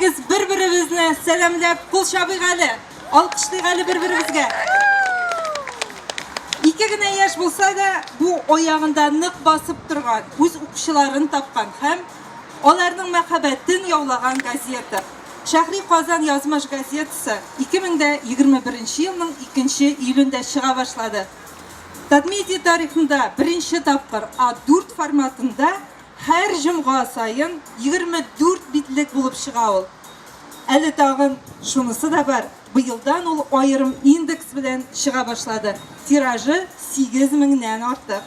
Әйдәгез, бер-беребезне сәламләп, кул чабыйк әле, алкышлыйк әле бер-беребезгә. Ике генә яшь булса да, бу аягында нык басып торган, үз укучыларын тапкан һәм аларның мәхәббәтен яулаган газета. Шәһри Казан язмыш газетасы 2021 елның 2 июлендә чыга башлады. Татмедиа тарихында беренче тапкыр А4 форматында һәр җомга саен 24 битлек булып чыга ул. Әле тагын шунысы да бар, быелдан ул аерым индекс белән чыга башлады, тиражы 8 меңнән артык.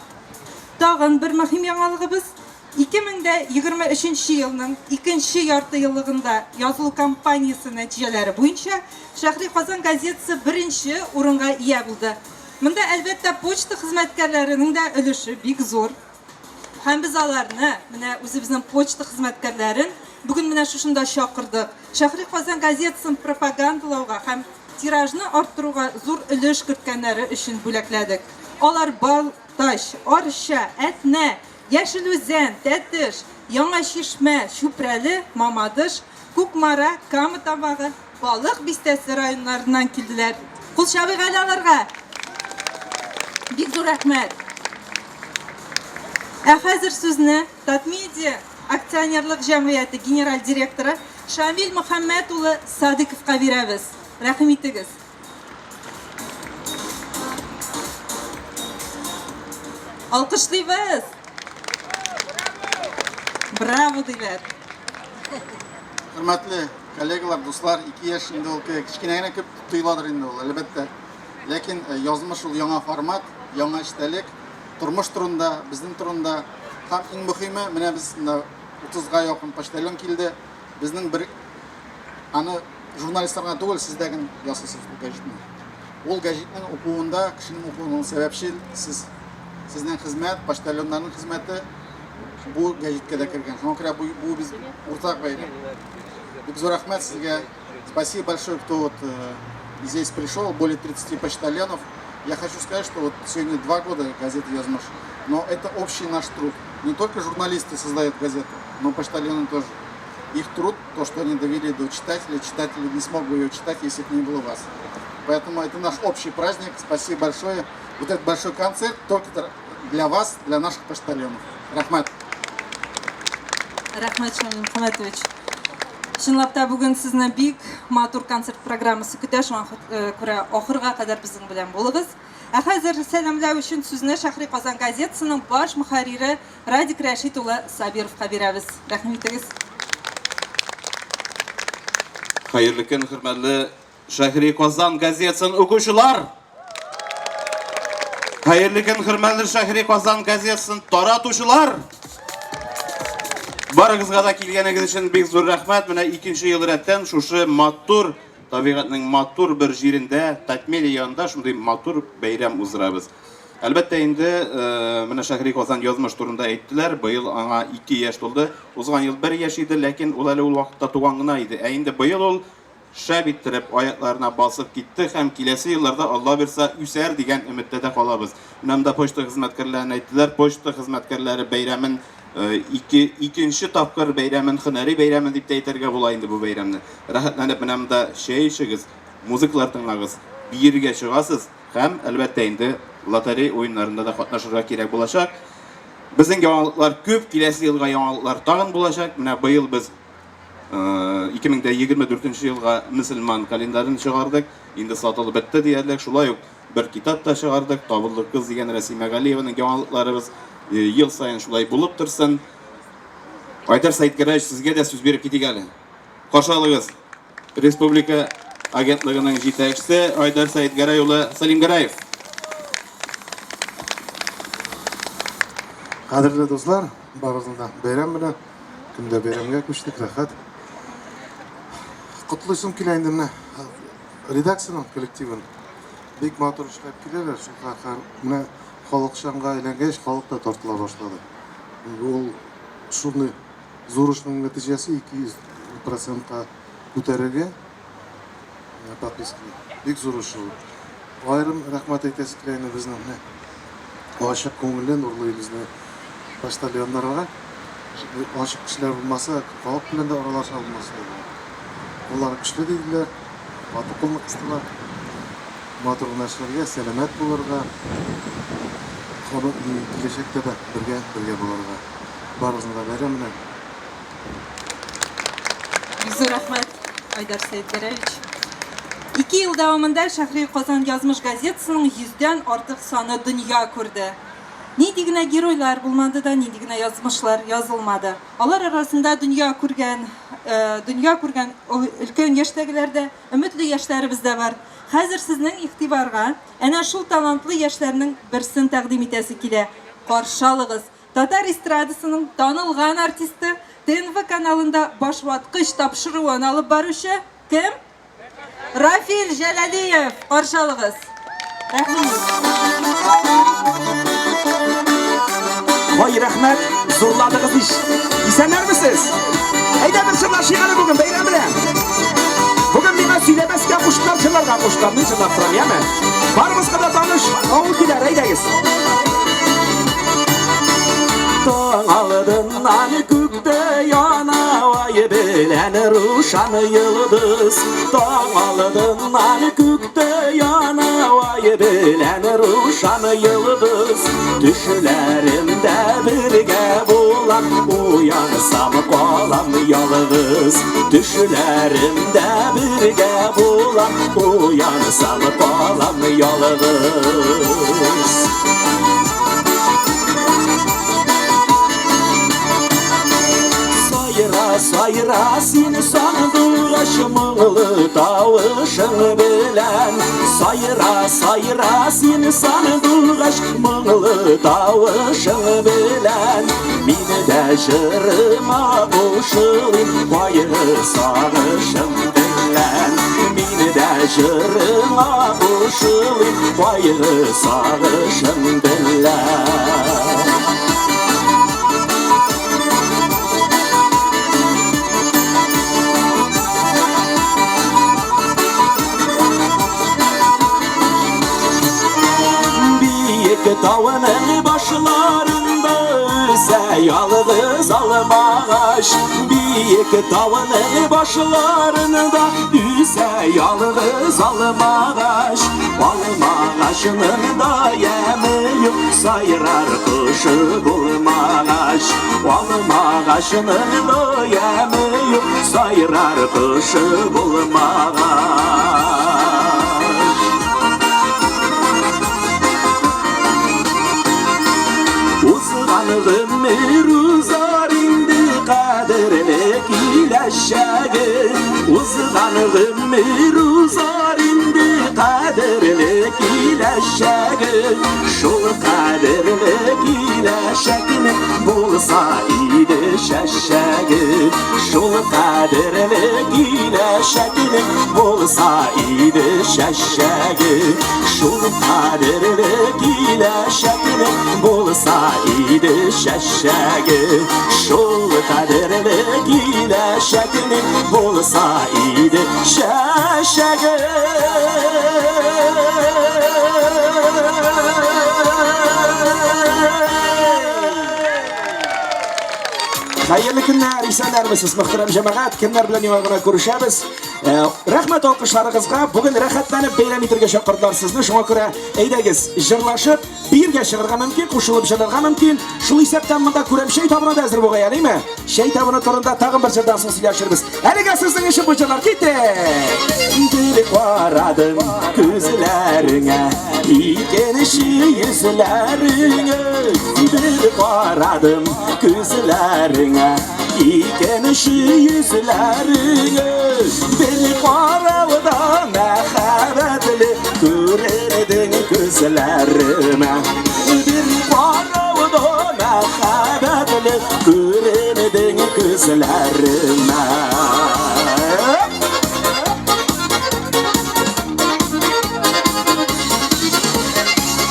Тагын бер мөһим яңалыгыбыз, 2023 елның икенче яртыеллыгында язылу кампаниясе нәтиҗәләре буенча Шәһри Казан газетасы беренче урынга ия булды. Монда, әлбәттә, почта хезмәткәрләренең дә өлеше бик зур. Һәм без аларны, менә үзебезнең почта хезмәткәрләрен бүген менә шушында чакырдык. Шәһри Казан газетасын пропагандалауга һәм тиражны арттыруга зур өлеш керткәннәре өчен бүләкләдек. Алар Балтач, Арча, Әтнә, Яшел Үзән, Тәтеш, Яңа Чишмә, Чүпрәле, Мамадыш, Кукмара, Кама Тамагы, Балык Бистәсе районнарыннан килделәр. Кул чабыйк әле аларга! Бик зур рәхмәт! Ә хәзер сүзне Татмедиа акционерлык җәмгыяте генераль директоры Шамил Мөхәммәт улы Садыковка бирәбез. Рәхим итегез. Алкышлыйбыз! Браво диләр. Хөрмәтле коллегалар, дуслар, 2 яшь инде ул кечкенә генә кебек тоеладыр инде ул, әлбәттә. Ләкин э, язмыш ул яңа формат, яңа эчтәлек, тормыш турында, безнең турында. Һәм иң мөһиме, менә без менә 30-га якын почтальон килде. Безнең бер аны журналистлар гына түгел, сез дә генә ясыйсыз ул гәҗитне. Ул гәҗитнең укуында, кешенең укуының сәбәпчел сез. Сезнең хезмәт, почтальоннарның хезмәте бу гәҗиткә дә кергән. Шуңа күрә бу, бу без уртак бәйрәм. Бик зур рәхмәт сезгә. Спасибо большое, кто вот э, здесь пришел, более 30 почтальонов. Я хочу сказать, что вот сегодня 2 года газета «Язмыш», но это общий наш труд. Не только журналисты создают газету, но почтальоны тоже. Их труд, то, что они довели до читателя, читатель не смог бы ее читать, если бы не было вас. Поэтому это наш общий праздник. Спасибо большое. Вот этот большой концерт только для вас, для наших почтальонов. Рәхмәт. Рәхмәт, Шамил Мөхәммәтович. Чынлап та бүген сезне бик матур концерт программасы көтә, шуңа э, күрә ахырга кадәр безнең белән булыгыз. Ә хәзер сәламләү өчен сүзне Шәһри Казан газетасының баш мөхәррире Радик Рәшит улы Сабировка бирәбез. Рәхим итегез. Хәерле көн, хөрмәтле Шәһри Казан газетасын укучылар! Хәерле көн, хөрмәтле Шәһри Казан газетасын таратучылар! Барыгызга да килгәнегез өчен бик зур рәхмәт. Менә икенче ел рәттән шушы матур табигатьнең матур бер җирендә, Татмедиа янында шундый матур бәйрәм уздырабыз. Әлбәттә инде, э, менә Шәһри Казан язмыш турында әйттеләр. Быел аңа 2 яшь тулды. Узган ел 1 яшь иде, ләкин ул әле ул вакытта туган гына иде. Ә инде быел ул шәп иттереп аякларына басып китте һәм киләсе елларда Алла бирса үсәр дигән өметтә дә калабыз. Менә монда почта хезмәткәрләрен әйттеләр. Почта хезмәткәрләре бәйрәмен э, ике, икенче тапкыр бәйрәмен, һөнәри бәйрәмен дип тә әйтергә була инде бу бәйрәмне. Рәхәтләнеп менә монда чәй эчегез, музыкалар тыңлагыз, биергә чыгасыз һәм, әлбәттә инде, лотерей уеннарында да катнашырга кирәк булачак. Безнең яңалыклар күп, киләсе елга яңалыклар тагын булачак. Менә быел без 2024 елга мөселман календарен чыгардык. Инде сатылып бетте диярлек. Шулай ук бер китап та чыгардык. Табылдык кыз дигән Рәсимә Галиеваның яңалыкларыбыз ел саен шулай булып торсын. Айдар Сәетгәрәевич, сезгә дә сүз биреп китик әле. Каршы алыгыз. Республика агентлыгының җитәкчесе Айдар Сәетгәрәй улы Сәлимгәрәев. Кадерле дуслар, барыгызны да бәйрәм белән. Көндә бәйрәмгә күчтек, рәхәт. Котлыйсым килә инде менә редакциянең коллективын. Бик матур эшләп киләләр, шул менә халыкчанга әйләнгәч, халык та тартыла башлады. Ул шундый зур эшнең нәтиҗәсе 200 процентка күтәрергә подписканы. Бик зур эш ул. Аерым рәхмәт әйтәсе килә инде безнең менә ачык күңелле, нурлы йөзле почтальоннарга. Ачык кешеләр булмаса, халык белән дә аралаша алмас иде. Куллары көчле диделәр. Каты кулны кыстылар. Матур гына эшләргә, сәламәт булырга, киләчәктә дә бергә бергә булырга. Барыгызны да бәйрәм белән. Бик зур рәхмәт, Айдар Сәетгәрәевич. Ике ел дәвамында Шәһри Казан язмыш газетасының йөздән артык саны дөнья күрде. Нинди генә геройлар булмады да, нинди генә язмышлар язылмады. Алар арасында дөнья күргән, дөнья күргән өлкән яшьтәгеләр дә, өметле яшьләребез дә бар. Хәзер сезнең игътибарга әнә шул талантлы яшьләрнең берсен тәкъдим итәсе килә. Каршы алыгыз, татар эстрадасының танылган артисты, ТНВ каналында Башваткыч тапшыруын алып баручы кем? Рафил Җәләлиев, каршы алыгыз. Рәхим Ой, рәхмәт, зурладыгыз ич. Исәннәрмесез? Әйдә бер җырлашыйк әле бүген бәйрәм белән. Бүген миңа сөйләмәскә куштылар, җырларга куштылар. Мин җырлап торам, яме? Барыбызга да таныш авыл көйләре, әйдәгез. Таң алдыннан күктә яна ай белән рушан йолдыз. Таң алдыннан күктә яна ай белән рушан йолдыз. Төшләремдә бергә булам, уянсам калам ялгыз. Төшләремдә бергә булам, уянсам калам ялгыз. Сайра, сайра син сандугач моңлы тавышың белән. Сайра, сайра син сандугач моңлы тавышың белән. Мин дә җырыма кушылыйм кайгы сагышым белән. Мин дә җырыма кушылыйм кайгы сагышым белән. Биек тауның башларында үсә ялгыз алмагач. Биек тауның башларында үсә ялгыз алмагач. Алмагачның да яме юк, сайрар кошы булмагач. Алмагачның да яме юк, сайрар кошы булмагач. Узган гомер узар инде кадерле киләчәге. Узган гомер узар инде кадерле киләчәге. Шул кадерле киләчәкнең булса иде чәчәге. Шул кадерле киләчәкнең булса иде чәчәге. Шул кадерле киләчәкнең булса иде чәчәге. Шул кадерле киләчәкнең булса иде чәчәге. Хәерле көннәр, исәннәрмесез, мөхтәрәм җәмәгать, кемнәр белән яңа гына күрешәбез. Рәхмәт алкышларыгызга. Бүген рәхәтләнеп бәйрәм итәргә чакырдылар сезне. Шуңа күрә әйдәгез, җырлашып, биергә чыгарга мөмкин, кушылып җырларга мөмкин. Шул исәптән монда күрәм чәй табыны да әзер бугай, әйме? Чәй табыны турында тагын бер җырдан соң сөйләшербез. Әлегә сезнең өчен бу җырлар китте. Бер карадым күзләреңә, икенче йөзләреңә. Бер карадым күзләреңә, икенче йөзләреңә. Бер карауда мәхәббәтле күренең күзләремә. Бер карауда мәхәббәтле күренең күзләремә.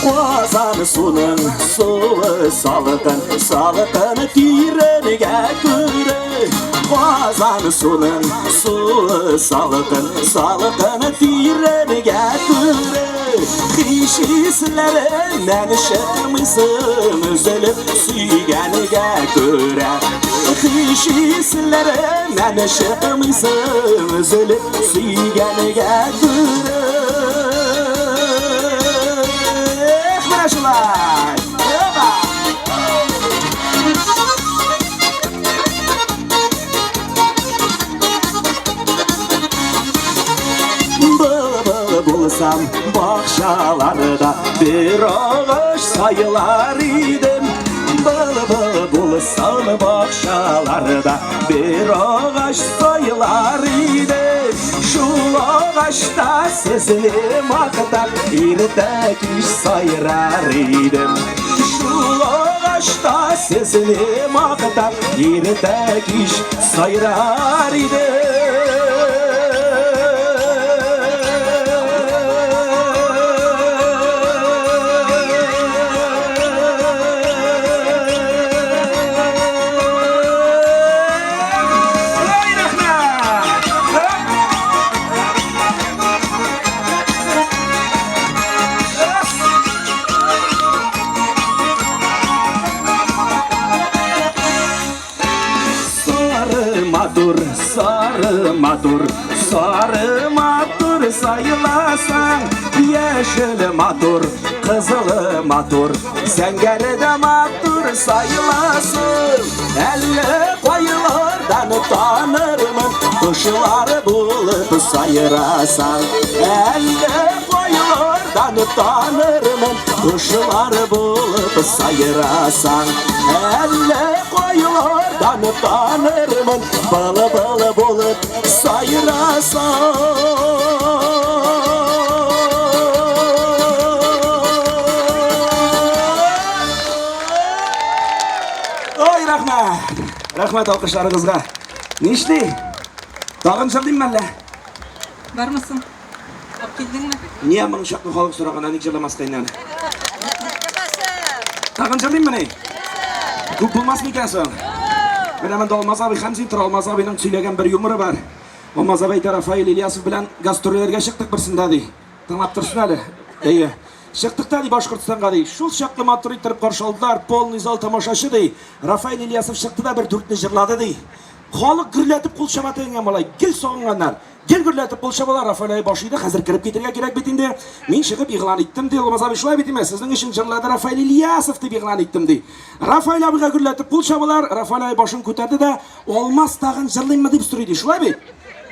Казан суның суы салкын, салкын тирәнгә күрә. Казан суның суы салкын, салкын тирәнгә күрә. Хиш исләреннән чыкмыйсың өзелеп сөйгәнгә күрә. Хиш исләреннән чыкмыйсың Өзелеп сөйгәнгә күрә. Эх, менә шулай. Опа! Былбыл булсам бакчаларда бер агач сайлар идем. Былбыл булсам бакчаларда бер агач сайлар идем. Шул агачта сезне мактап иртә кич сайрар идем. Шул агачта сезне мактап иртә кич сайрар идем. Ай, рәхмәт! Сары матур, сары матур, сары матур сайыласаң, яшел матур, кызылы матур, зәңгәре дә матур сайыласың. Әллә кайлардан танырмын, кошлар булып сайрасаң. Әллә кайлардан танырмын, кошлар булып сайрасаң. Әллә кайлардан танырмын, былбыл булып сайрасаң. Ой, рәхмәт! Рәхмәт алкышларыгызга. Нишли? Тагын җырлыйм әллә? Бармысың? Алып килдеңме? Ния моның чаклы халык сораган, ник җырламаска инде аны? Тагын җырлыйммы ни? Күп булмас микән соң? Менә монда Алмаз абый Хәмзин тора. Алмаз абыйның сөйләгән бер юморы бар. Алмаз абый әйтә, Рафаэль Ильясов белән гастрольләргә чыктык берсендә, ди. Тыңлап торсын әле. Әйе. Чыктык та, ди, Башкортстанга, ди. Шул чаклы матур иттереп каршы алдылар. Полный зал тамашачы, ди. Рафаэль Ильясов чыкты да бер дүртне җырлады, ди. Халык гөрләтеп кул чаба тегеңә, малай. Гел сагынганнар. Гел гөрләтеп кул чабалар. Рафаэль абый баш иде, хәзер кереп китергә кирәк бит инде. Мин чыгып игълан иттем, ди. Алмаз абый, шулай бит име? Сезнең өчен җырлады Рафаэль Ильясов дип игълан иттем, ди. Рафаэль абыйга гөрләтеп кул чабалар. Рафаэль абый башын күтәрде дә, Алмаз тагын җырлыйммы дип сорый, ди. Шулай бит?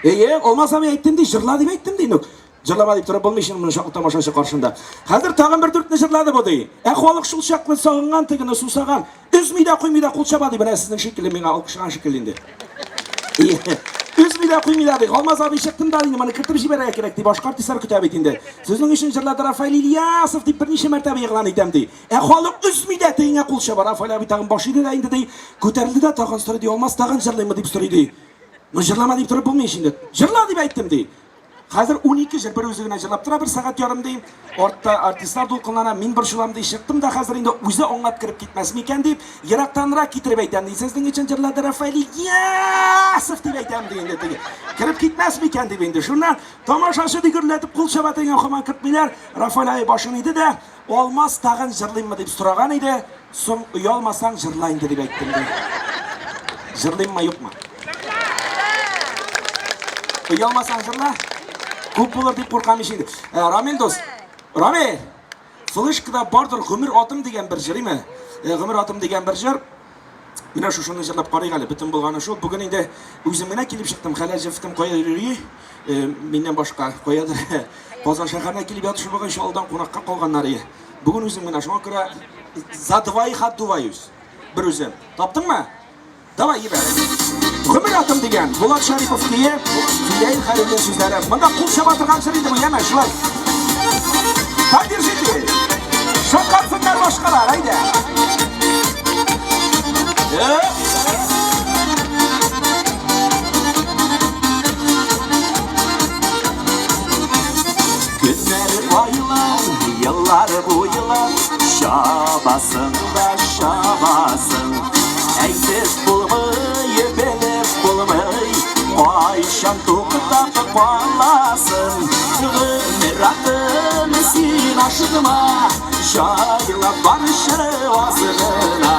Әйе, Алмаз абый әйттем, ди, җырла дип әйттем, ди. Ну, җырлама дип торып булмый шуның моны чаклы тамашачы каршында. Хәзер тагын бер дүртне җырлады бу, ди. Ә халык шул чаклы сагынган тегене, сусаган. Өзми дә куймый да кул чаба, ди. Менә сезнең шикелле миңа алкышлаган шикелле инде. Өзми дә куймый да, ди. Алмаз абый чыктым да инде, моны кертеп җибәрергә кирәк, ди. Башка артистлар көтә бит инде. Сезнең өчен җырлады Рафаэль Ильясов дип берничә мәртәбә игълан итәм, ди. Ә халык өзми дә тегеңә кул чаба. Рафаэль абый тагын баш иде дә инде, ди. Күтәрелде дә тагын сорый, ди. Алмаз тагын җырлыймы дип сорый, ди. Ну җырлама дип торып булмый ич инде. Җырла дип әйттем, ди. Хәзер 12 җыр бер үзе генә җырлап тора, бер сәгать ярым, ди. Артта артистлар дулкынлана, мин борчылам, ди. Чыктым да хәзер инде үзе аңлап кереп китмәс микән дип, ерактанрак китереп әйтәм, ди. Сезнең өчен җырлады Рафаэль Ильясов дип әйтәм, ди инде теге. Кереп китмәс микән дип инде. Шуннан тамашачы ди гөрләтеп кул чаба дигән һаман кертмиләр. Рафаэль абый башын иде дә, Алмаз тагын җырлыйммы дип сораган иде, соң оялмасаң җырла инде дип әйттем, ди. Җырлыйммы, юкмы? Оялмасаң җырла. Күп булыр дип куркам ич инде. Рамил дус, Рамил, флешкада бардыр Гомер атым дигән бер җыр име? Гомер атым дигән бер җыр. Менә шушыны җырлап карыйк әле. Бөтен булганы шул. Бүген инде үзем генә килеп чыктым. Хәләл җефетем кая йөри? Миннән башка каядыр Казан шәһәренә килеп ятышы бүген Чаллыдан кунакка калганнар ие. Бүген үзем генә, шуңа күрә за двоих отдуваюсь. Бер үзем. Таптыңмы? Давай, ебәр. Гомер атым дигән Булат Шарипов көе, Фидәил Хәлилнең сүзләре. Монда кул чаба торган җыр инде бу, яме, шулай. Поддержите! Шаккатсыннар башкалар, әйдә. Көннәр, айлар, еллар буйлар чабасың да чабасың. Әйтеп булмый, белеп булмый, кайчан туктап каласың. Гомер атым, син ашыкма, җайлап барчы аз гына.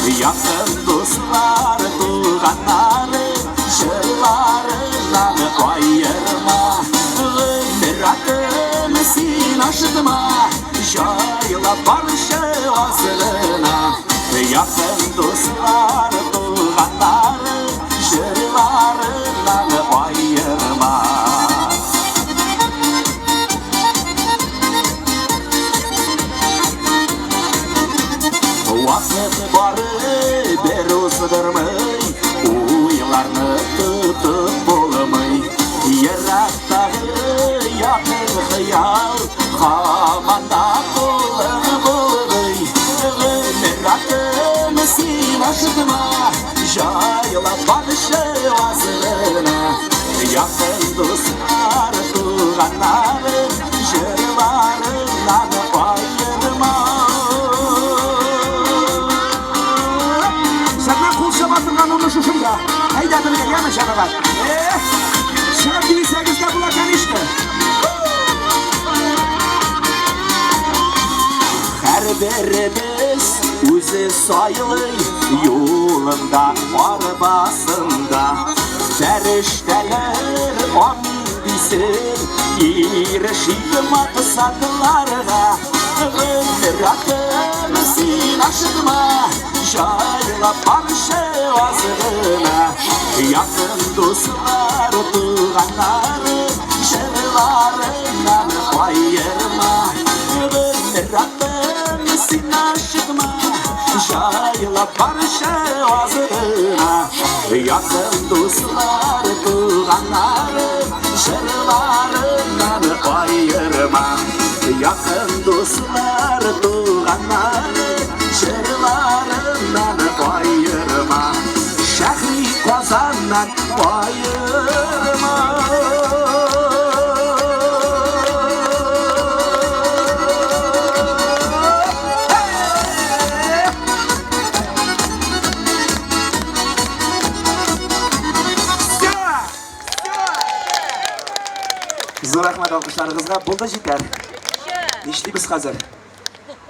Якын дуслар, туганнары, җырларыннан ай. ашыкма, җайлап барчы азгына. Якын дуслар, туганнар, җырларыннан аерма. Вакыт бары бер уздырмый, уйларны тотып булмый. Ерактагы якын хыял һаман да кулың булмый. Гомер атым, син ашыкма, җайлап барчы азгына. Якын дуслар, туганнар, җырларыннан аерма. Сәннән кул чаба торган урыны шушында. Әйдә бергә, яме җәмәгать. Эх, чыгып биесәгез дә була, конечно. Һәрберебез үзе сайлый юлында, арбасында. Фәрештәләр амин дисен, ирешик максатларга. Гомер атым, син ашыкма, җайлап барчы азгына. Якын дуслар, туганнар, җырларыннан аерма. Гомер атым, син ашыкма, җайлап барчы азгына. Якын дуслар, туганнар, җырларыннан аерма. Якын дуслар, туганнар, җырларыннан аерма. Шәһри Казаннан аерма. Зур рәхмәт алкышларыгызга. Булды, җитәр. Нишлибез хәзер?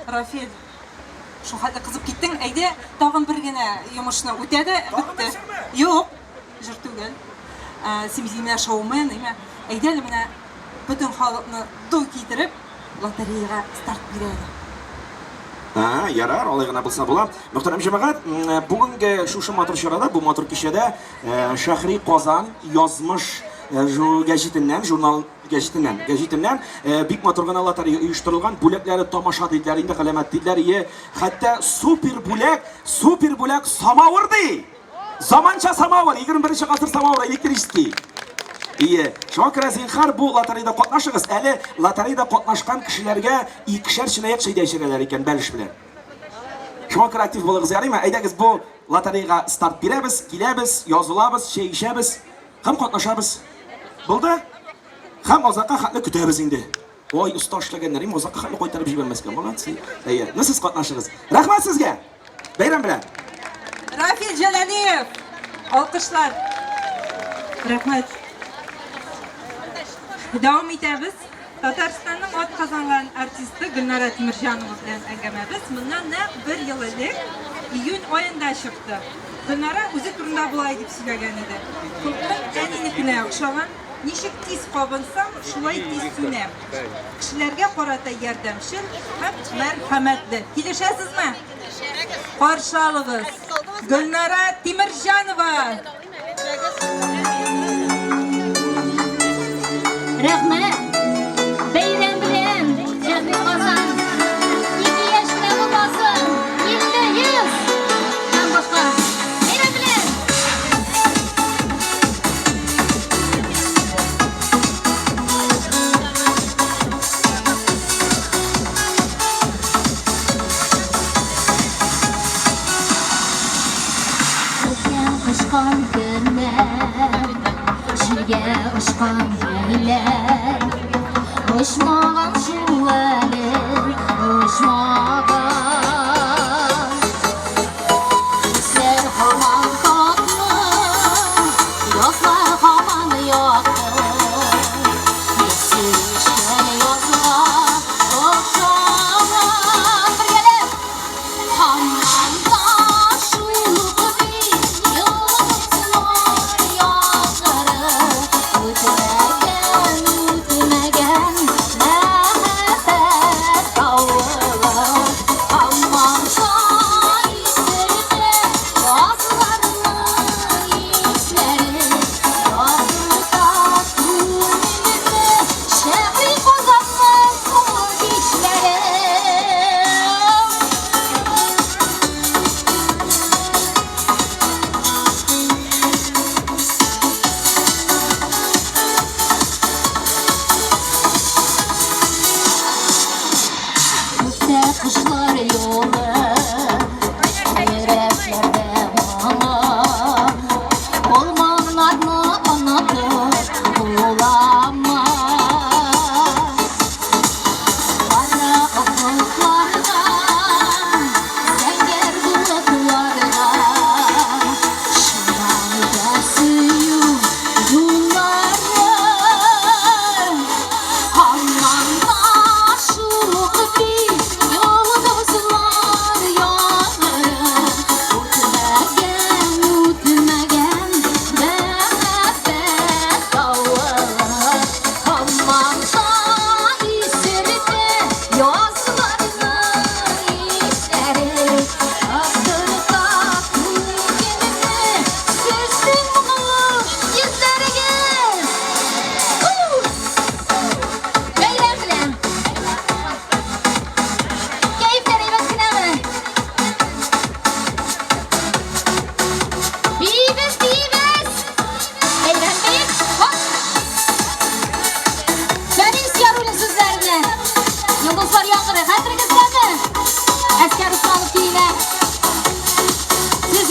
Рафил, шул хәтле кызып киттең. Әйдә, тагын бер генә йомышны үтә дә бетте. Юк, җыр түгел. Син бит менә шоумен, әйме? Әйдә әле менә бөтен халыкны ду китереп, лотереяга старт бирәле. А, ярар, алай гына булса була. Мөхтәрәм җәмәгать, бүгенге шушы матур чарада, бу матур кичәдә Шәһри Казан язмыш гәҗитеннән, журнал гәҗитеннән, гәҗитеннән бик матур гына лотерея оештырылган. Бүләкләре тамаша диделәр инде, галәмәт диделәр. Ие, хәтта супер бүләк, супер бүләк самавыр ди. Заманча самавыр, 21 гасыр самавыры, электрический. Ие, шуңа күрә зинһар бу лотереяда катнашыгыз. Әле лотереяда катнашкан кешеләргә икешәр чынаяк чәй дә эчерәләр икән, бәлеш белән. Шуңа күрә актив булыгыз, ярыймы? Әйдәгез, бу лотереяга старт бирәбез, киләбез, язылабыз, чәй эчәбез һәм катнашабыз. Булды? Һәм азакка хәтле көтәбез инде. Ой, оста эшләгәннәр, им азакка хәтле кайтарып җибәрмәскә. Молодцы. Әйе, ну сез катнашыгыз. Рәхмәт сезгә! Бәйрәм белән! Рафил Җәләлиев! Алкышлар! Рәхмәт. Дәвам итәбез. Татарстанның атказанган артисты Гөлнара Тимерҗанова белән әңгәмәбез моннан нәкъ бер ел элек, июнь аенда чыкты. Гөлнара үзе турында болай дип сөйләгән иде. Холкым әнинекенә охшаган, ничек тиз кабынсам, шулай тиз сүнәм. Кешеләргә карата ярдәмчел һәм мәрхәмәтле. Килешәсезме? Каршы алыгыз, Гөлнара Тимерҗанова! Рәхмәт! Бәйрәм белән, Шәһри Казан! Ике яшь кенә булмасын, 50, 100 һәм башка. Бәйрәм белән! Үткән кышкан көннәр, Җилгә очкан җилләр, Очмаган шул әле, очмаган. Исләр һаман татлы, Язлар һаман якты. Без сөешкән язга охшаган. Бергәләп! Һаман да шул бит йолдызлар яктырып, Үтмәгән, үтмәгән мәхәббәт.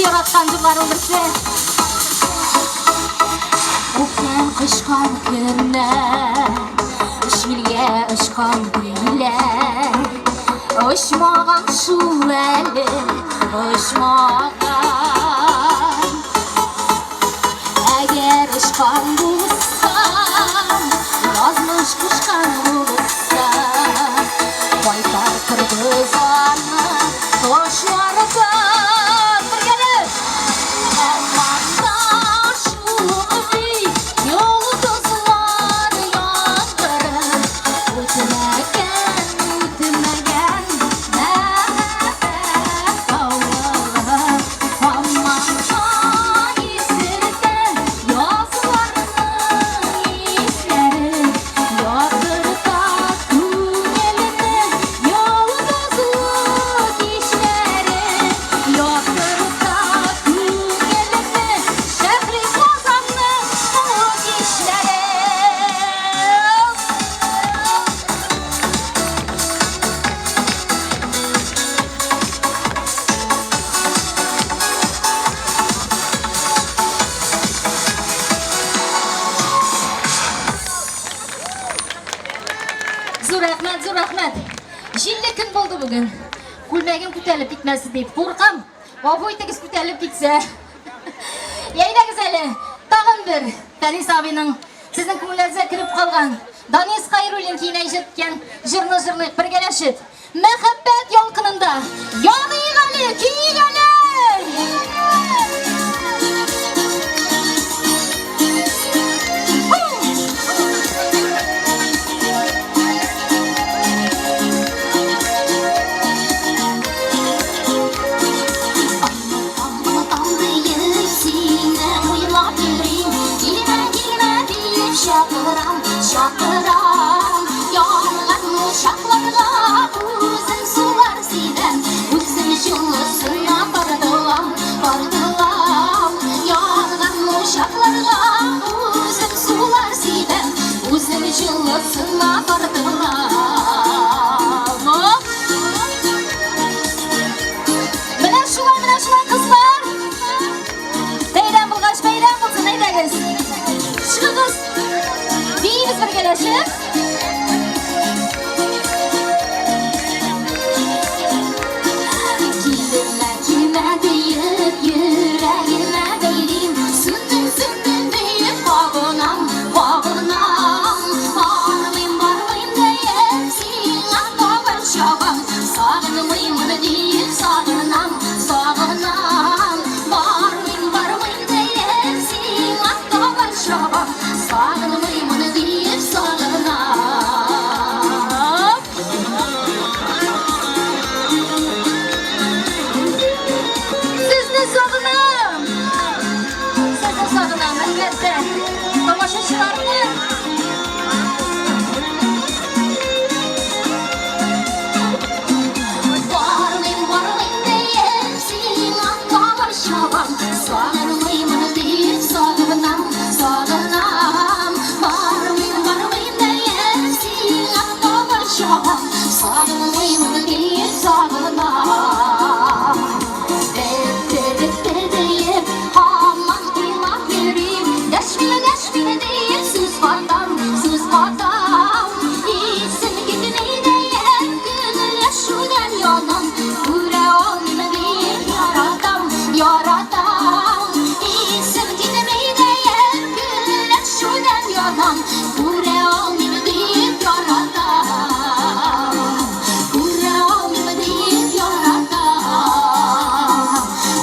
яраткан җырларның берсе. Үпкән кочкан көннәр, җилгә очкан гөлләр, очмаган шул әле, очмаган. Әгәр очкан булсам, язмыш кушкан булса, кайтартырбыз аны кошлардан. Бергәләп! Һаман шул бит йолдызлар яндырып, үтмәгән, үтмәгән мәхәббәт авылы. Һаман исертә язларның исләре, яктырта күңелне йолдызлы кичләре, яктырта күңелне Шәһри Казанның моңлы кичләре. Зур рәхмәт, зур рәхмәт. Җилле көн булды бүген. Күлмәгем күтәрелеп китмәсен дип куркам. Гафу итегез күтәрелеп китсә. Әйдәгез әле, тагын бер Фәнис абыйның сезнең күңелләрегезгә кереп калган Данис Хайруллин көенә иҗат иткән җырны җырлыйк бергәләшеп. Мәхәббәт ялкынында яныйк әле, көйик әле! Онытам диеп сине уйлап йөрим, килмә, килмә диеп чакырам, чакырам. Янган учакларга үзем сулар сибәм, үзем җылысына тартылам, тартылам. Янган учакларга үзем сулар сибәм, үзем җылысына тартылам. Менә шулай, менә шулай, кызлар. Бәйрәм булгач, бәйрәм булсын, әйдәгез. Чыгыгыз. Биибез бергәләшеп. Килмә, килмә диеп, йөрәгемә бәйлим. Сүндем, сүндем диеп, кабынам, кабынам. Бармыйм, бармыйм диеп, сиңа табын чабам. Сагынмыймын диеп, сагынам, сагынам. Бармыйм, бармыйм диеп, сиңа табын чабам. Сагынмыймын диеп, сагынам. Сезне сагынам! Сезне сагынам, әлбәттә. Тамашачыларны. Бармыйм, бармыйм диеп, сиңа табын чабам. Сагынмыймын диеп, сагынам, сагынам. Бармыйм, бармыйм диеп, сиңа табын чабам. Сагынмыймын диеп, сагынам. Бетте, бетте диеп, һаман уйлап йөрим. Дәшмим, дәшмим диеп, сүз катам, сүз катам. Исем китми диеп, көнләшүдән янам. Күрә алмыйм диеп, яратам, яратам. Исем китми диеп, көнләшүдән янам. Күрә алмыйм диеп, яратам. Күрә алмыйм диеп, яратам.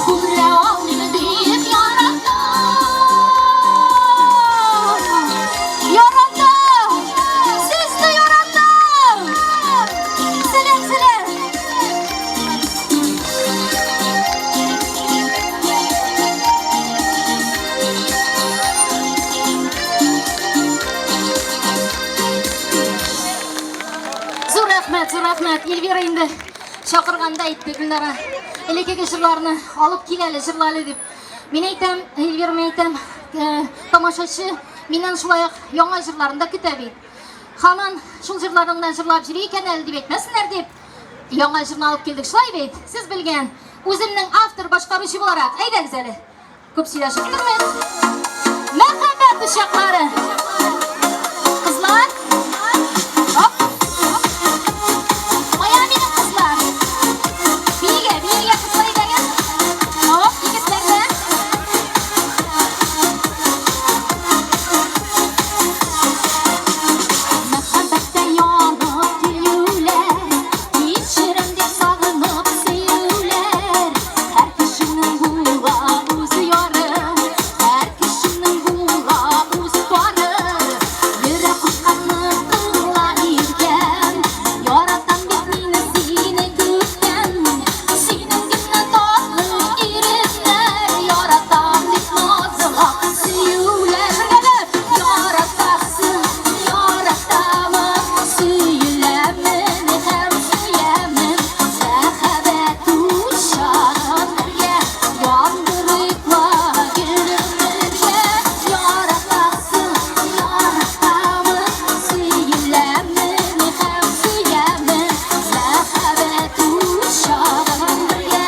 Күрә алмыйм диеп, яратам. Яратам! Сезне яратам! Сәлам, сәлам! Зур рәхмәт, зур рәхмәт. Эльвира инде чакырганда әйтте, Гөлнара, элеккеге җырларны алып кил әле, җырла әле дип. Мин әйтәм, Эльвира, мин әйтәм, э, тамашачы миннән шулай ук яңа җырларын да көтә бит. Һаман шул җырларыңнан җырлап йөри икән әле дип әйтмәсеннәр дип, яңа җырны алып килдек, шулай бит? Сез белгән. Үземнең автор башкаручы буларак, әйдәгез әле. Күп сөйләшеп тормыйк. Мәхәббәт учаклары. Кызлар. Оп. Кая минем кызлар? Биегә, биегә кызлар әйдәгез. Оп, егетләр дә. Мәхәббәттә янып көюләр, Кичерәм дип сагынып сөюләр. Һәр кешенең була үз яры, Һәр кешенең була үз пары. Йөрәк кушканны тыңла иркәм, Яратам бит мин сине күптән. Синең генә татлы иреннәр, Яратам дип назлап сөюләр. Бергәләп! Яратасың, яратамын, Сөеләмен һәм сөямен. Мәхәббәт учагын бергә яндырыйк ла гел-гомергә. Яратасың, яратамын, Сөеләмен һәм сөямен. Мәхәббәт учагын бергә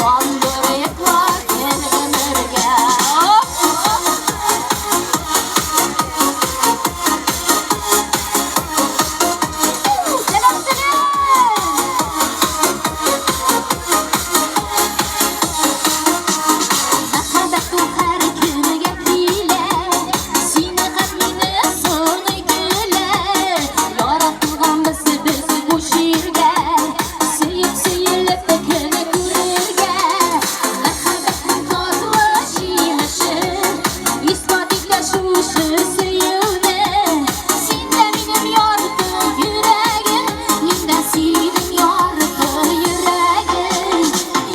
яндырыйк ла гел-гомергә. Сәлам, сәлам! Мәхәббәт ул һәркемгә килә, Сине һәм мине сыный көлә. Яратылганбыз без бу җиргә, Сөеп сөелеп көн күрергә. Мәхәббәтнең татлы җимеше, Исбат итә шушы сөюне. Син дә минем ярты йөрәгем, Мин дә синең ярты йөрәгем.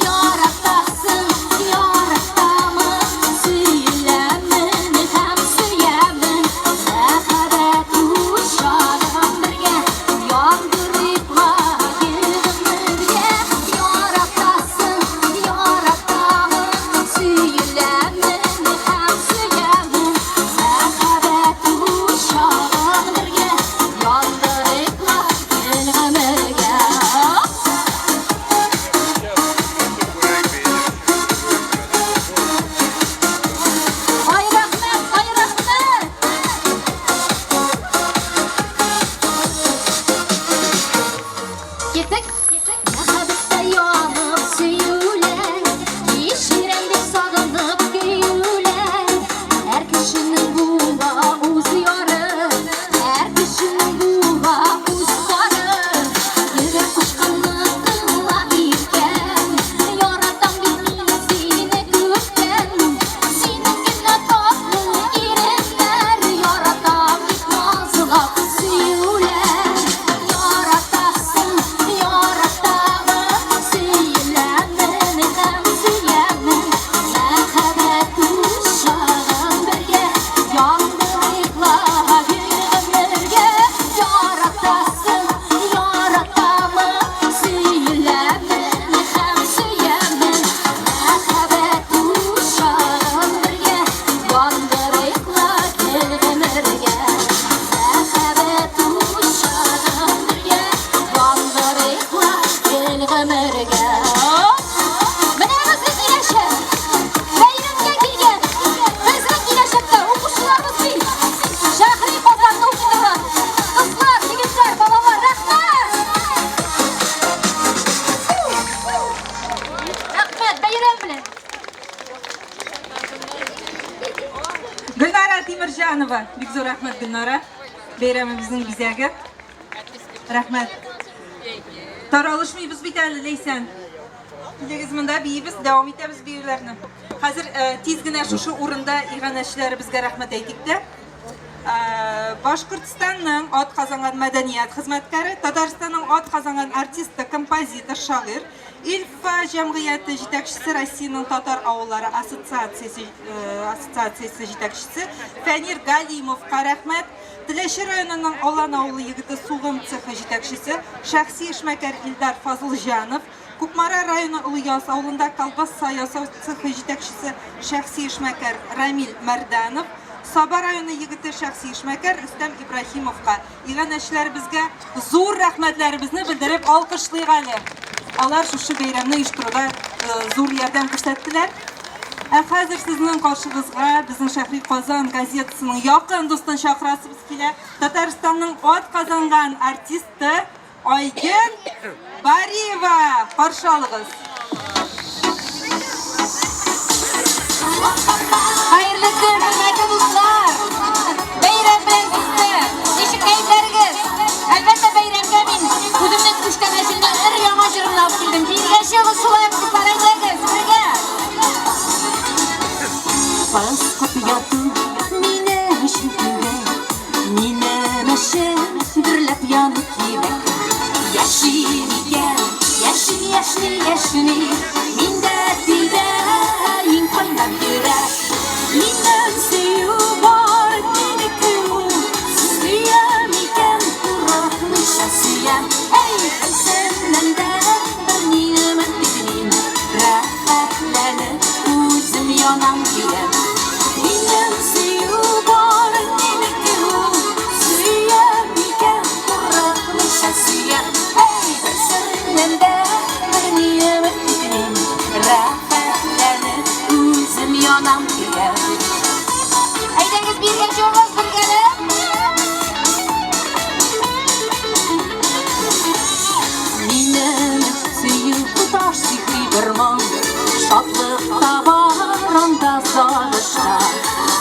Яратасың, яратамын, Сөеләмен һәм сөямен. Мәхәббәт учагын бергә яндырыйк ла гел-гомергә. Яратасың, яратамын, Сөеләмен һәм сөямен. Мәхәббәт учагын бергә яндырыйк ла гел-гомергә. Ай, рәхмәт, ай, рәхмәт! Киттек. Мәхәббәттә янып сөюләр, Кичерәм дип сагынып көюләр. Һәр кешенең була үз яры, Һәр кешенең була үз пары. Йөрәк кушканны тыңла иркәм, Яратам бит мин сине күптән. Синең генә татлы иреннәр, Яратам дип назлап сөюләр. Яратасың, яратамын, Сөеләмен һәм сөямен. Мәхәббәт учагын бергә яндырыйк ла гел-гомергә. Яратасың, яратамын, Сөеләмен һәм сөямен. Мәхәббәт учагын бергә яндырыйк ла гел-гомергә. Мәхәббәт учагын бергә яндырыйк ла гел-гомергә. Менә безнең киләчәк. Бәйрәмгә килгән. Безнең киләчәктә укучыларыбыз бит. Шәһри Казанны укый торган. Кызлар, егетләр, балалар, рәхмәт! Рәхмәт, бәйрәм белән. Гөлнара Тимерҗанова. Бик зур рәхмәт, Гөлнара. Бәйрәмебезнең бизәге. Рәхмәт. Таралышмыйбыз бит әле, Ләйсән. Килегез монда, биибез, дәвам итәбез биюләрне. Хәзер тиз генә шушы урында иганәчеләребезгә рәхмәт әйтик тә. Башкортстанның ат казанган мәдәният хезмәткәре, Татарстанның ат казанган артисты, композитор, шагыйрь, Илфа җәмгыяте җитәкчесе, Россиянең татар авыллары ассоциациясе ассоциациясе җитәкчесе Фәнир Галимовка рәхмәт. Теләче районының Алан авылы егете сугым цехы җитәкчесе, шәхси эшмәкәр Илдар Фазылҗанов, Кукмара районы Олы Яз авылында колбаса ясау цехы җитәкчесе, шәхси эшмәкәр Рамил Мәрданов, Саба районы егете шәхси эшмәкәр Рөстәм Ибраһимовка, иганәчеләребезгә зур рәхмәтләребезне белдереп алкышлыйк әле. Алар шушы бәйрәмне оештыруда зур ярдәм күрсәттеләр. Ә хәзер сезнең каршыгызга безнең Шәһри Казан газетасының якын дустын чакырасыбыз килә. Татарстанның атказанган артисты Айгөл Бариева, каршы алыгыз. Хәерле көн, хөрмәтле дуслар! Бәйрәм белән сезне! Ничек кәефләрегез? Әлбәттә, бәйрәмгә мин үземнең күчтәнәчемне өр-яңа җырымны алып килдем. Биергә чыгыгыз шулай ук, дуслар, әйдәгез, бергә! Пыскып яту минем өчен түгел, Минем өчен дөрләп яну кирәк. Яшим икән, яшим, яшьни, яшьни, Миндә тибә иң кайнар йөрәк. Минем сөю бар, минеке ул, Сөям икән, курыкмыйча сөям. Әй, берсеннән дә берни өмет итмим, Рәхәтләнеп үзем янам, көям. Минем сөю бар, минеке ул, Сөям икән, курыкмыйча сөям. Әй, берсеннән дә берни өмет итмим, Рәхәтләнеп үзем янам, көям. Әйдәгез, биергә чыгыгыз, бергәләп! Минем сөю тоташ сихри бер моң, Шатлык та бар анда сагышта.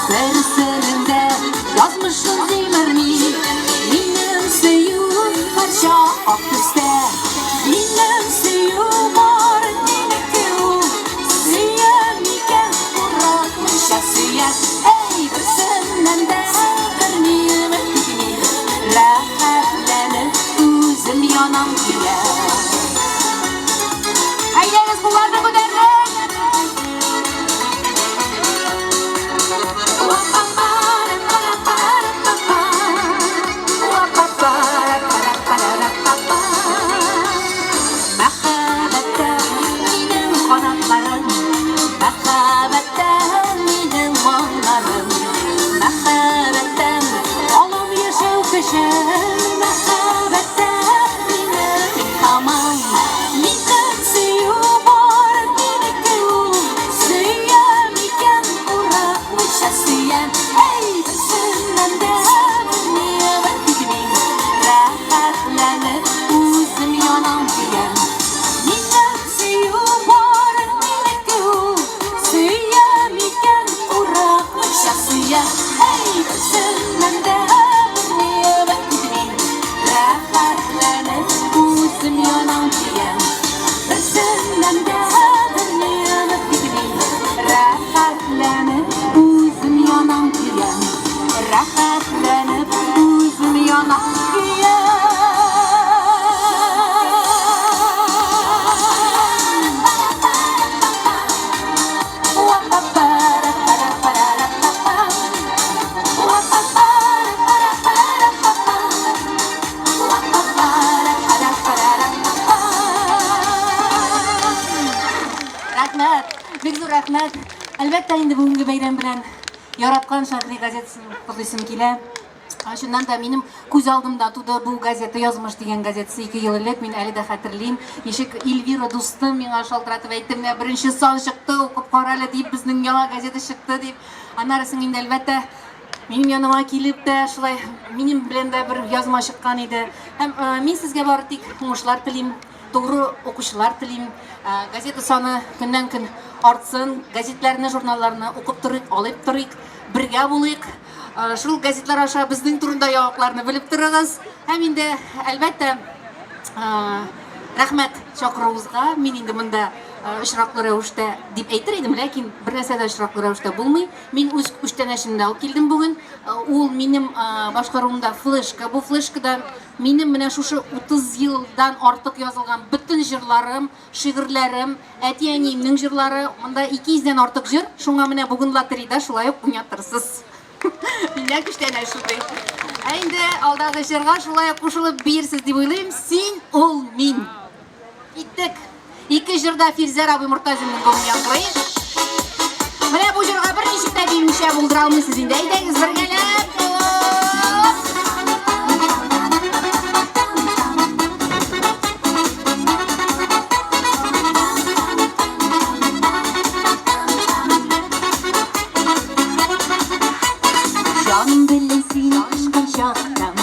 Берсенең дә язмышын җимерми, Минем сөю һәрчак ак төстә. Минем сөю бар, минеке ул, Сөям икән, курыкмыйча сөям. Әй, берсеннән дә берни өмет итми, Рәхәтләнеп үзем янам көям. Әйдәгез, кулларны күтәрдек! Мәхәббәттә минем канатларым, Мәхәббәттә минем моңнарым, Мәхәббәттән алам яшәү көчен, Мәхәббәттә минем илһамым. Минем сөю бар, минеке ул, Сөям икән, курыкмыйча сөям. Әй, берсеннән дә берни өмет итмим, Рәхәтләнеп үзем янам, көям. Минем сөю бар, минеке ул, Сөям икән, курыкмыйча сөям. Әй, берсеннән дә берни өмет итмим, Рәхәтләнеп үзем янам, көям. Берсеннән дә берни өмет итмим, Рәхәтләнеп үзем янам, көям. Рәхәтләнеп үзем янам, Рәхмәт, бик зур рәхмәт. Әлбәттә инде бүгенге бәйрәм белән яраткан Шәһри газетасын котлыйсым килә. Чыннан да минем күз алдымда туды бу газета, Язмыш дигән газетасы 2 ел элек, мин әле дә хәтерлим. Ничек Эльвира дустым миңа шалтыратып әйтте, менә беренче сан чыкты, укып кара әле дип, безнең яңа газета чыкты дип. Аннары соң инде әлбәттә минем яныма килеп тә шулай минем белән дә бер язма чыккан иде. Һәм мин сезгә бары тик уңышлар телим, тугры укучылар телим. Газета саны көннән-көн артсын, газетләрне, журналларны укып торыйк, алып торыйк, бергә булыйк. Шул газетлар аша безнең турында яңалыкларны белеп торыгыз. Һәм инде, әлбәттә, рәхмәт чакыруыгызга. Мин инде монда очраклы рәвештә дип әйтер идем, ләкин бер нәрсә дә очраклы рәвештә булмый. Мин үз күчтәнәчемне алып килдем бүген. Ул минем башкаруымда флешка. Бу флешкада минем менә шушы 30 елдан артык язылган бөтен җырларым, шигырьләрем, әти-әниемнең җырлары. Монда 200 дән артык җыр. Шуңа менә бүген лотерейда шулай ук уйнатырсыз. Миннән күчтәнәч шундый. Ә инде алдагы җырга шулай ук кушылып биерсез дип уйлыйм. Син, ул, мин. Киттек. Ике җырда Фирзәр абый Мортазинның бүген яңгырый. Менә бу җырга берничек тә биемичә булдыра алмыйсыз инде. Әйдәгез бергәләп. чактан,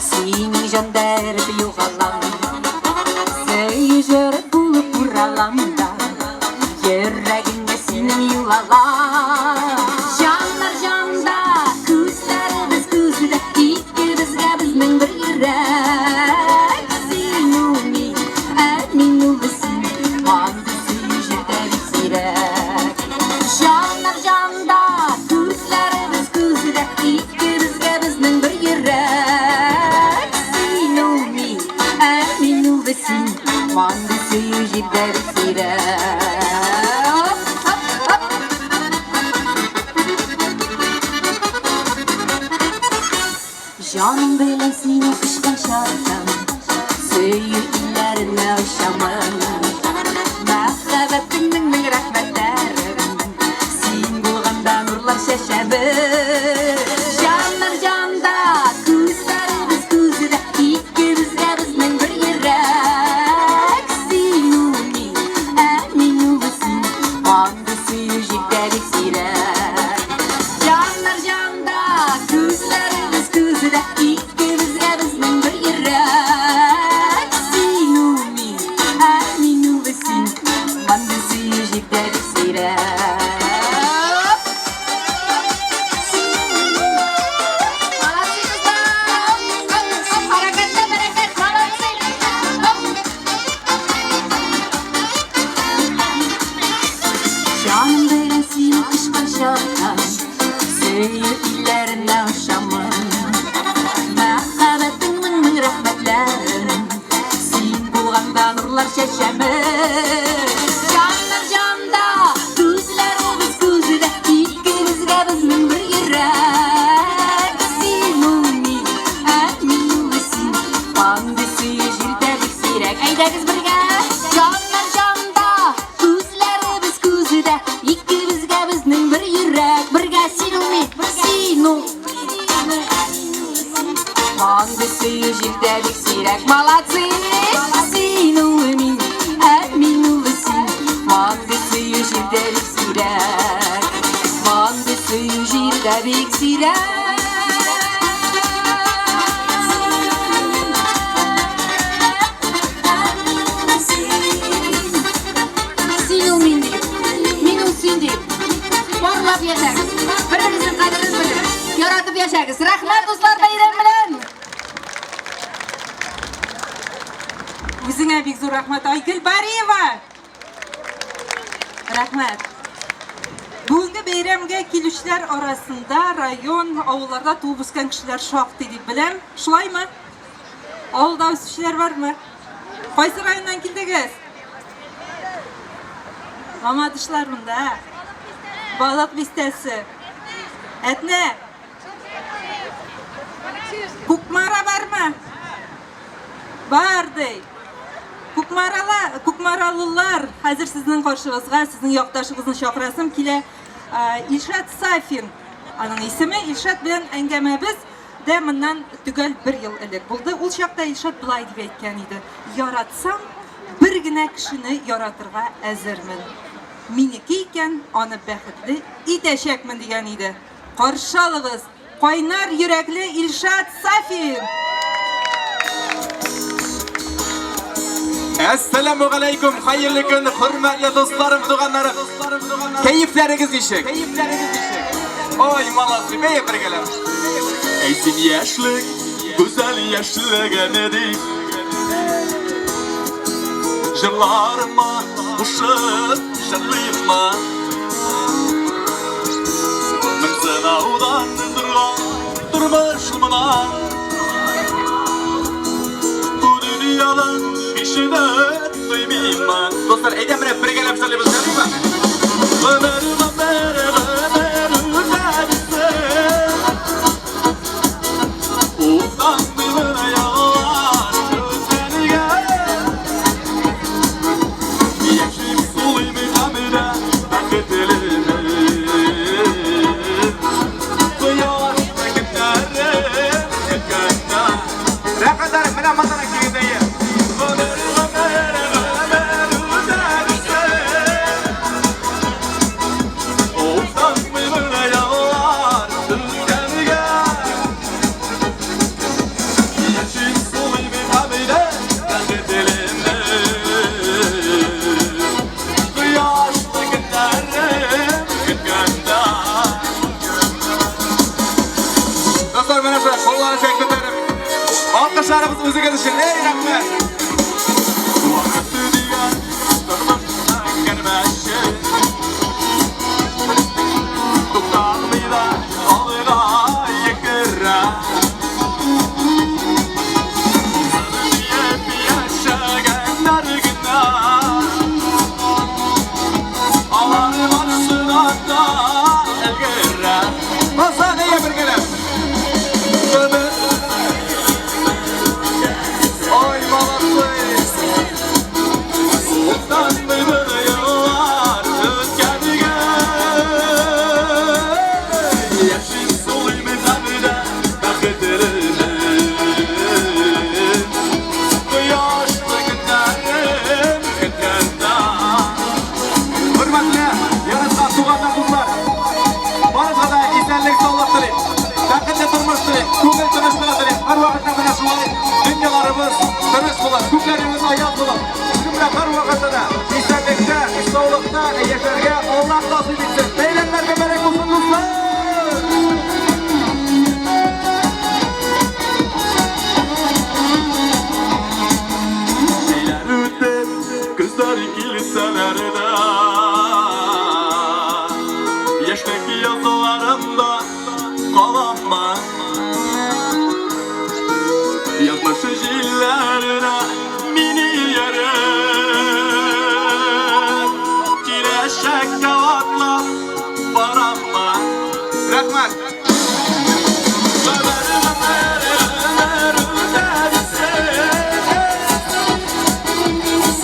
Синең җанда эреп югалам. Сөю җыры булып уралам да, Йөрәгеңә синең юл алам. Җаннар җанда, күзләребез күздә, Икебезгә безнең бер йөрәк. Син ул мин, ә мин ул син, Андый сөю җирдә бик сирәк. Җаннар җанда, күзләребез күздә, Икебезгә безнең бер йөрәк. Син ул мин, ә мин ул син, Мондый сөю җирдә бик сирәк. Хоп, хоп, хоп. Җаным белән сине кочкан чактан, Сөю илләренә очамын. Мәхәббәтеңнең мең рәхмәтләрен, Син булганда нурлар чәчәмен. Җаннар җанда, күзләребез күздә, Икебезгә безнең бер йөрәк. Син ул мин, ә мин ул син, Андый сөю җирдә бик сирәк. Җаннар җанда, күзләребез күздә, Икебезгә безнең бер йөрәк. Син ул мин, ә мин ул син, Андый сөю җирдә бик сирәк. Молодцы, кызлар! Хәрәкәттә бәрәкәт, молодцы! Хоп! Җаным белән сине кочкан чактан, Сөю илләренә очамын. Мәхәббәтеңнең мең рәхмәтләрен, Син булганда нурлар чәчәмен. Җаннар җанда, күзләребез күздә, Икебезгә безнең бер йөрәк. Син ул мин, ә мин ул син, Андый сөю җирдә бик сирәк. Әйдәгез бергә! Җаннар җанда, күзләребез күздә, Икебезгә безнең бер йөрәк. Бергә син ул мин, син ул. Андый сөю җирдә бик сирәк. Молодцы! Син ул мин, ә мин ул син. Андый сөю җирдә бик сирәк. Андый сөю җирдә бик сирәк. Син ул мин дип, мин ул син дип. Парлап яшәгез. Бер-берегезнең кадерен белеп, яратып яшәгез. Рәхмәт, дуслар, бәйрәм белән! Үзеңә бик зур рәхмәт, Айгөл Бариева! Рәхмәт. Бүгенге бәйрәмгә килүчеләр арасында район, авылларда туып үскән кешеләр шактый дип беләм. Шулаймы? Авылда үсүчеләр бармы? Кайсы районнан килдегез? Мамадышлар монда. Балык бистәсе. Әтнә. Кукмара бармы? Бар ди. Кукмарала, кукмаралылар, хәзер сезнең каршыгызга, сезнең якташыгызны чакырасым килә. Илшат Сафин, аның исеме. Илшат белән әңгәмәбез дә моннан төгәл бер ел элек булды. Ул чакта Илшат болай дип әйткән иде: "Яратсам, бер генә кешене яратырга әзермен. Минеке икән, аны бәхетле итәчәкмен" дигән иде. Каршы алыгыз, кайнар йөрәкле Илшат Сафин! Әссәламү галәйкүм, хәерле көн, хөрмәтле дусларым, туганнарым. Кәефләрегез ничек? Ой, молодцы, бәя бергәләп. Әй син яшьлек, гүзәл яшьлегене дип. Җырларыма кушып җырлыйммы? Мең сынаудан торган тормыш мына. Бу дөньядан кешене тоймыймы? Дуслар, әйдә менә бергәләп җырлыйбыз, ярыймы? Гомер, гомер, гомер үтәбезсен. Уфтанмыймын яллар үткәнгә. Яшим, сулыйм гамдә, бәхетлемен. Кояш көннәрем көткәндә. Рәхәтләнеп, менә монда килгәндә. Гомер, гомер, гомер үтәбезсен. Уфтанмыймын яллар үткәнгә. Шушы кулларыгызга күтәреп, алкышларыбыз үзегез өчен. Эй, рәхмәт! Вакыт дигән тормышның кәрмәше Тукталмый да алга йөгерә. Узсын диеп яшәгәннәр генә Алар барысына да өлгерә. Дуслар, әйдә бергәләп. Гомер. Ой, молодцы! Уктанмыйбыз еллар үткәнгә. Яшим, сулыйбыз әле бәхетле. Кояшлы көннәрем көткәндә. Хөрмәтле, яраткан туганнар, дуслар. Барыгызга да исәнлек, саулык телим. Бәхетле тормыш телим, күңел тынычлыгы телим. Һәрвакытта менә шулай дөньяларыбыз тыныч булыр, күкләребез аяз булыр. Безгә һәрвакытта да исәнлектә, саулыкта яшәргә Аллаһ насыйп итсен. Бәйрәмнәр мөбарәк булсын, дуслар! Җәйләр үтеп, көзләр килсәләр дә, Яшьлек язларымда каламмы? Язмыш җилләренә мине ияреп, Киләчәккә атлап бараммы? Рәхмәт! Гомер, гомер, гомер үтә.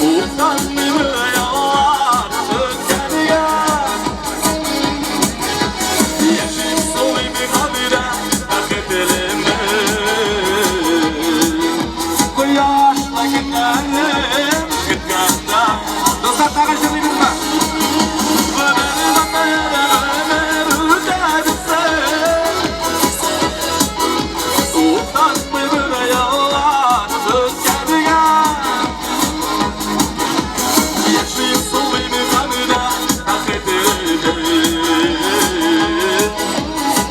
Уктанмыймы еллар үткәнгә? Яшим, сулыйм гадидә бәхетлемен. Кояшлы көннәрем көткәндә. Дуслар, тагын җырлыйбызмы? Гомер, гомер, гомер үтә бирсен. Уктанмыймы еллар үткәнгә? Яшим, сулыйм гадидә бәхетлемен.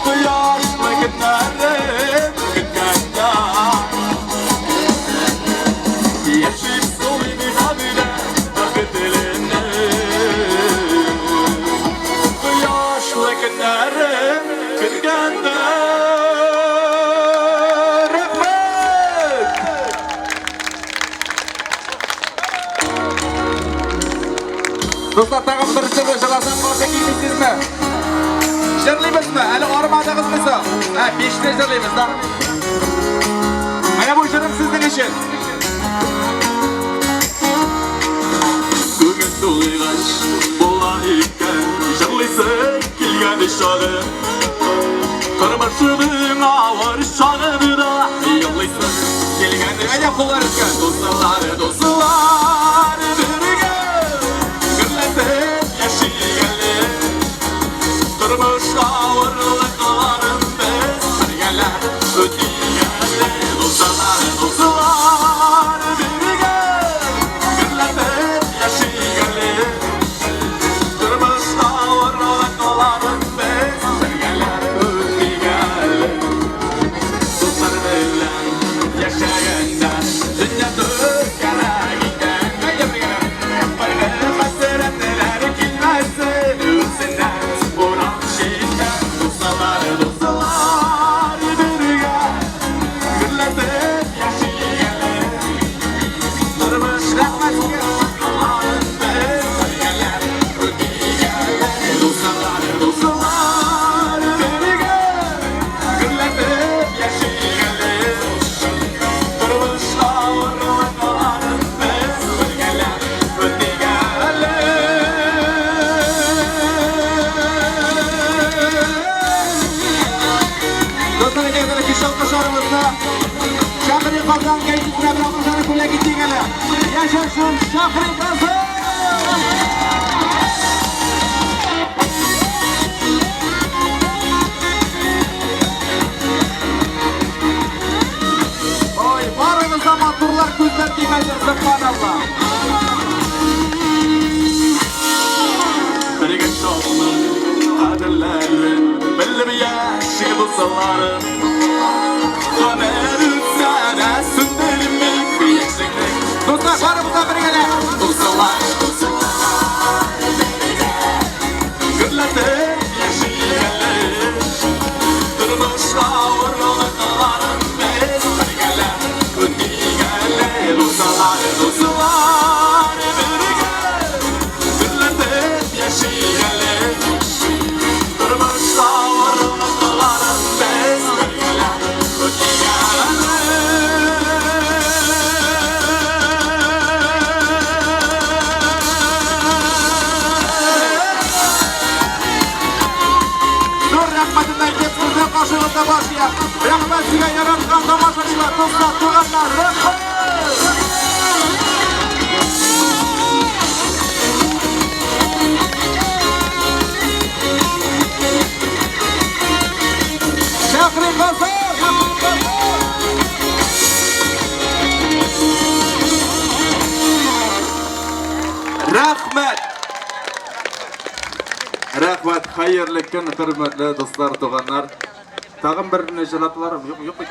Кояшлы көннәрем көткәндә. Яшим, сулыйм гадидә бәхетлемен. Кояшлы көннәрем көткәндә. Рәхмәт! Дуслар, тагын бер җыры җырласам, каршы килмисезме? Җырлыйбызмы? Әле армадыгызмы соң? Ә, бишне җырлыйбыз да. Менә бу җырым сезнең өчен. Күңел тулыгач була икән җырлыйсы килгән чагы. Тормышының авыр чагында елыйсы килгән. Әйдә, куллар өскә. Дуслар, дуслар, бергә гөрләтеп яшик әле. Тормыш авырлыкларын без бергәләп үтик әле. Дуслар, дуслар, бергә гөрләтеп яшик әле. Тормыш авырлыкларын без бергәләп үтик әле. Дуслар белән яшәгәндә дөнья түгәрәк икән. Әйдә, бергәләп. Кайгы хәсрәтләр килмәсен үзенә урам читтән. Дуслар, дуслар, бергә гөрләтеп яшик әле. Тормыш Рәхмәт сезгә. авырлыкларын без бергәләп үтик әле. Дуслар, дуслар, бергә гөрләтеп яшик әле. Тормыш авырлыкларын без бергәләп үтик әле. Дуслар, әйдәгез әле кичке алкышларыбызны Шәһри Казан гәзитенә бер алкышларны бүләк итик әле. Яшәсен Шәһри Казан! Ой, барыгыз да матурлар, күзләр тимәсен, сөбханалла. Бергә шатлык кадерләрен белеп яши дусларым. Рәхмәт, хәерле көн, хөрмәтле дуслар, туганнар. Тагын берне җырлаталармы? Юк, юк бит.